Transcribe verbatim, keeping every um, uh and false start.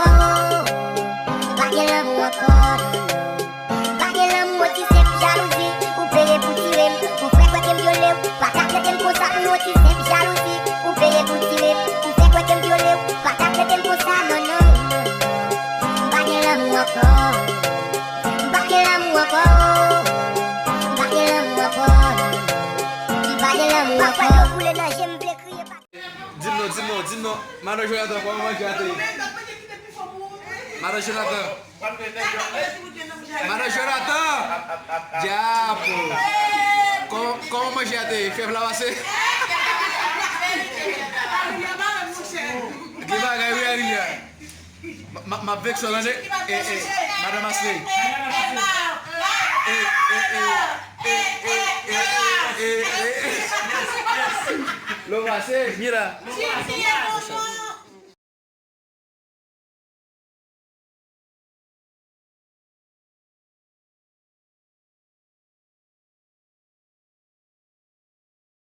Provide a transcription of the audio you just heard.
ankò. M pa gen lanmou ankò, non, non. M pa gen lanmou, yon ti senp jalouzi. Ou peye pou tire m, ou fè kwè ke m vyole w. Pa ta trete m konsa pou yon ti senp jalouzi. Ou peye pou tire m, ou fè kwè ke m vyole w. Pa ta trete m konsa, non, non, non, non. M pa gen lanmou ankò. M pa gen lanmou ankò. M pa gen lanmou ankò, non, non. M pa gen lanmou ankò. Papa yo koule nan je m, vle kriye, pa Di m non, di m non, di m non. Madan Jonathan, kòman manje a te ye? Madan Jonathan. Madan Jonathan! Dyapo! Kòman, kòman manje a te ye? Fèv la pase? Gen bagay wi, Arilia. M ap vekse w tande. E, e, madan Masley. E, e, e, e, e, e, e, e, e, e. Lo pase, mira.